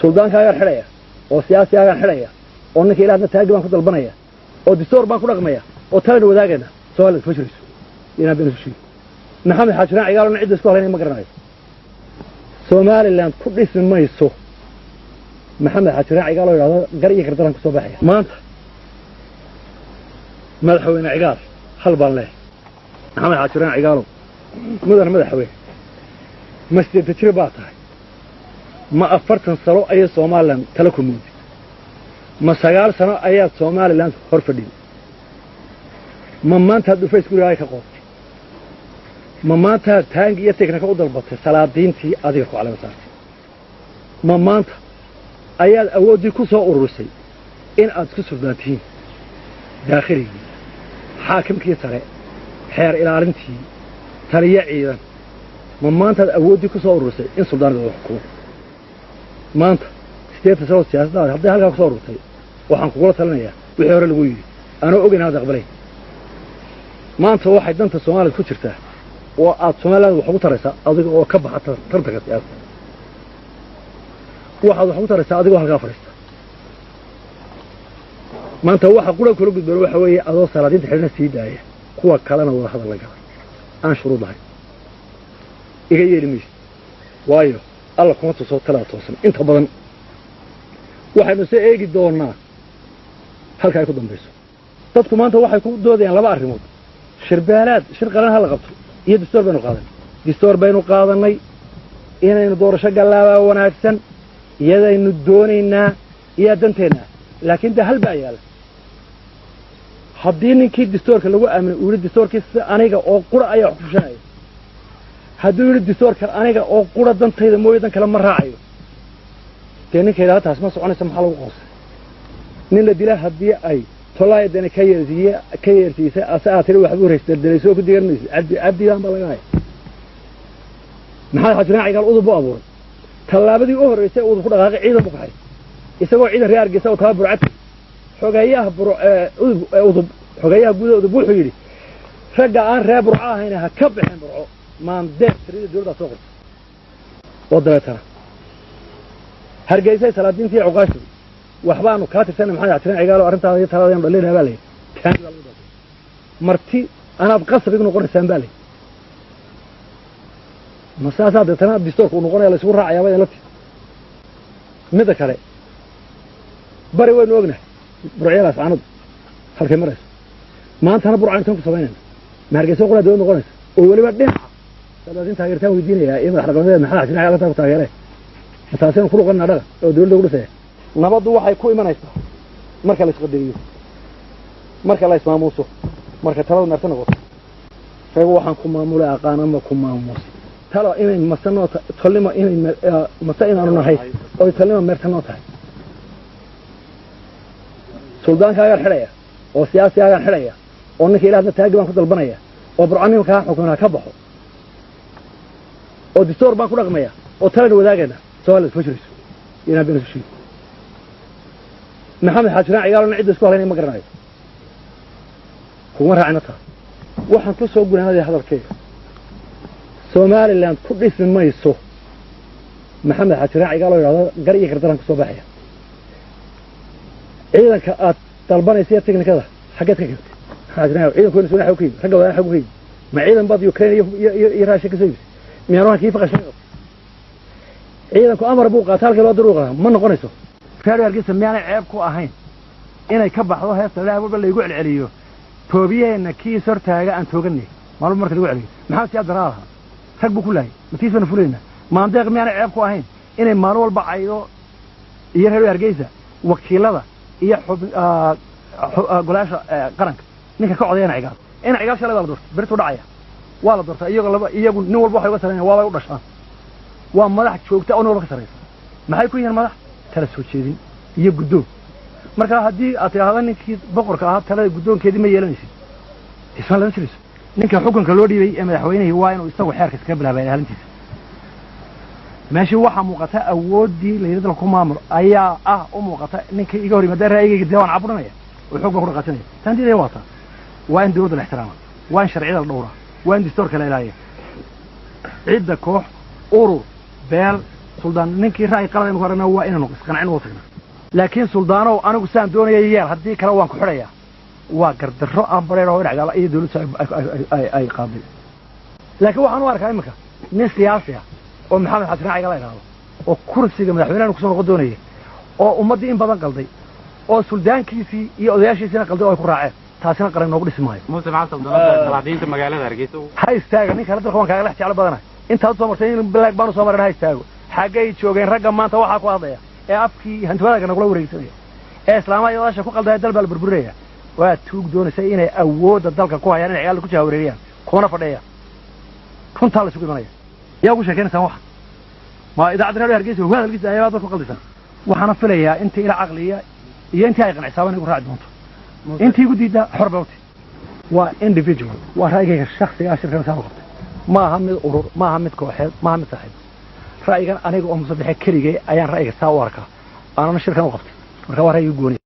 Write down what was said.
Suldaankaagaan xidhaya oo siyaasigaagaan xidhaya oo ninka ilaahna taagi baan ku dalbanaya oo distoor baan ku dhaqmaya oo talana wadaagayna. Somaliland kuma jirayso inaan been isu sheegin. Maxamed Xaaji Ibraahim Cigaalona cidda isku halaynaya ma garanayo. Somaliland ku dhismi mayso Maxamed Xaaji Ibraahim Cigaal oo yidhahdo gar iyo gardaran kusoo baxaya. Maanta madaxweyne Cigaal hal baan leehay. Maxamed Xaaji Ibraahim Cigaalow, mudane madaxweyne, ma 80 jir baa tahay? Ma 40 sano ayay Somaliland tala ku moodid? Ma 9 sano ayaad Somaliland hor fadhiday? Ma maantaad dhufays gurigaaga ka qootay? Ma maantaad taangi iyo teknika u dalbatay salaadiintii adiga ku calama saartay? Ma maanta ayaad awooddii ku soo ururisay in aad isku suldaan tihiin daakhirigii, xaakimkii sare, xeer ilaalintii, taliyo ciidan? Ma maantaad awooddii ku soo ururisay in suldaanada wada xukumo? Maanta 80 sanoo siyaasaddaada hadday halkaa ku soo ururtay, waxaan kugula talinayaa wixii hore lagu yidhi anoo ogeyn inaad aqbalayn. Maanta waxay danta Soomaalida ku jirtaa oo aad Somaliland wax ugu taraysaa adiga oo ka baxa tartanka siyaasadda. Waxaad wax ugu taraysaa adigoo halkaa fadhiista. Maanta waxa qura kula gudboon waxa weeye adoo salaadiinta xidhna sii daaya, kuwa kalena wada hadal la gala aan shuruud lahayn. Iga yeeli maysid, waayo Alla kuma tuso talada toosan. Inta badan waxaynu se eegi doonaa halka ay ku dambayso. Dadku maanta waxay ku doodayaan laba arrimood: shirbeelaad, shir qaran ha la qabto, iyo distoor baynu qaadanay. Distoor baynu qaadanay, inaynu doorasho gallaabaa wanaagsan, iyadaynu doonaynaa iyaa danteennaa. Laakiin dee hal baa yaala: haddii ninkii distoorka lagu aaminay uu yidhi distoorkii si aniga oo qura ayaa wax ku fushanaya, hadduu yidhi distoorka aniga oo qura dantayda mooye dan kale ma raacayo, dee ninka yidhahda taas ma soconaysa, maxaa lagu qoosay? Nin la dila haddii ay tolaayadani ka yeersiiye ka yeersiisay, ase aad tiri waxbuu raysdaldalaysoo ku digan maysid. Cabdi cabdigaan baa laga haya. Maxamed Xaaji Ibraahim Cigaal udub buu abuuray. Tallaabadii u horreysay udub ku dhaqaaqay, ciidan buu kaxay, isagoo ciidan reer Hargeysa oo taa Burcad. Xogeeyaha udub udub xogeeyaha gudaha udub wuxuu yidhi ragga aan reer Burco ahayn ha ka baxeen Burco. Maandeeq tirada dowladdaa soo qortay oo dabeetana Hargeysay salaadiintii cuqaashu waxbaanu kaa tirsana Maxamed Xaaji Ibraahim Cigaal oo arrintaada iyo taladaanu dhalinaa baa layidhi. Taani baa lagu dalbay. Marti anaad qasab igu noqonaysaan baa layidhi. Ma saasaa deetana distoorka uu noqonaya la isugu raacayaaba idinla ti? Midda kale, bari waynu ognahay burcyadaas caanadu halkay marayso. Maantana Burca intaan ku samaynayna, ma Hargeysa qoraa dowlad noqonaysa oo weliba dhinaca salaadiin taageertaan weydiinayaa iyo madax dhaqameed Maxamed Xaaji Ibraahim arrintaa ku taageeree? Ma taasaynu ku luqanaa dhaqan oo dowladda ugu dhisaya? Nabaddu waxay ku imanaysaa marka la isqadariyo, marka la ismaamuuso, marka taladu meerta noqoto. Reegu waxaan ku maamulay aqaan ama ku maamuusi talo inay mase noo tolnimo inay mase inaanu nahay oy tolnimo meerta noo tahay. Suldaankaagaan xidhaya oo siyaasigaagaan xidhaya oo ninka ilaahna taagi baan ku dalbanaya oo Burco nimankaa xukumin ha ka baxo oo distoor baan ku dhaqmaya oo talana wadaagayna. Somaliland kuma jirayso inaan been isu sheegin. Maxamed Xaaji Ibraahim Cigaalona cidda isku halaynaya ma garanayo. Kuguma raacina taa. Waxaan ku soo gunaanaya hadalkayga: Somaliland ku dhismi mayso Maxamed Xaaji Ibraahim Cigaal oo yidhahdo gar iyo gardaran kusoo baxaya. Ciidanka aad dalbanaysa iyo teknikada xaggeed ka keentay, Maxamed Xaaji Ibraahim? Ciidanku wayna soo ka yimi, ragga wadaan xag ka yimi. Ma ciidan baad Ukraine iyo Russia ka soo iibisay? Miyaan waxaan kii faqashay? Ciidanku amar buu qaataa, halkii loo diruu qaataa. Ma noqonayso. Reer Hargeysa miyaanay ceeb ku ahayn inay ka baxdo heesta ilaah walba laygu celceliyo, toobiyaheenna kiis hortaaga aan tooganay maalmo marka lagu celiyo? Maxaa siyaad daraa lahaa? Rag buu ku laayay. Matiis baanu fulaynaa. Maandeeq miyaanay ceeb ku ahayn inay maalin walba caydo iyo reer Hargeysa wakiilada iyo golayaasha qaranka ninka ka codayana Cigaal? Ina Cigaal shalay baa la doortay, berituu dhacaya. Waa la doortay iyagoo laba, iyagu nin walba waxay uga sarreeyaan waabay u dhashaan. Waa madax joogta oo nin walba ka sarreysa. Maxay ku yihiin madax? Tala soo jeedin iyo guddoon. Marka haddii aad tidhaahdo ninkii boqorka ahaa talada guddoonkeedii ma yeelanaysid, isma lama jirayso. Ninka xukunka loo dhiibay ee madaxweynihii waa inuu isagu xeerka iskaga bilaabay ilaalintiisa. Meeshii waxaa muuqata awooddii layidhi dalka ku maamul ayaa ah u muuqata ninkii iga hor yimaada ra'yigayga dee waan caburinaya oo xoog baan ku dhaqaajinaya. Taan diidaya waa taa. Waa in dowladda la ixtiraama, waa in sharciyada la dhowraa, waa in distoorka la ilaaliya. Cidda koox, urur, beel Suldaan, ninkii ra'yi qalad aynu ku aragna waa inaynu isqancin u tagnaa. Laakiin suldaanow, anigu saan doonaya yeel, haddii kale waan ku xidhayaa, waa gardarro aan bareer oo dhacgaala iyo dawladdu ay qaaday. Laakiin waxaan u arkaa iminka nin siyaasi ah oo Maxamed Xasan Raaciga la idhaahdo, oo kursiga madaxweynaha kusoo noqon doonaya, oo ummaddii in badan qalday, oo suldaankiisii iyo odayaashiisiina qalday oo ay ku raaceen, taasina qaran noogu dhisi maayo. Muuse, maxaa saldanada salaadiinta magaalada Hargeysa? Ha istaaga ninka dalka waan kaaga lex jeclo badanahay. Intaad usoo martay in bilaag baan usoo marin. Ha istaago. Xaggay joogeen ragga maanta waxaa ku hadlaya ee afkii hantiwadaaga nagula wareegsanaya ee islaamaha iyo odaasha ku qaldaya? Dal baa la burburinaya. Waa tuug doonaysa inay awoodda dalka ku hayaan, inay ciyaalka ku jahawareeriyaan, kuna fadhiya. Runtaa la isugu imanaya. Yaa ugu sheekaynaysaan waxa ma idaacadda Radio Hargeysa huwa hadalkiisa ayaa dadku qaldisan? Waxaana filayaa intii ila caqliya iyo intii ay qancisaaba inay ku raaci doonto. Intii igu diiddaa xor bay uti. Waa individual, waa ra'yigayga shakhsiga ah. Shirkan saan u qabtay ma aha mid urur, ma aha mid kooxeed, ma aha mid saaxiib. Ra'yigan aniga oo Musabixe keligay ayaan ra'yiga saa u arkaa, aanana shirkan u qabtay. Marka waa ra'yiga gooni.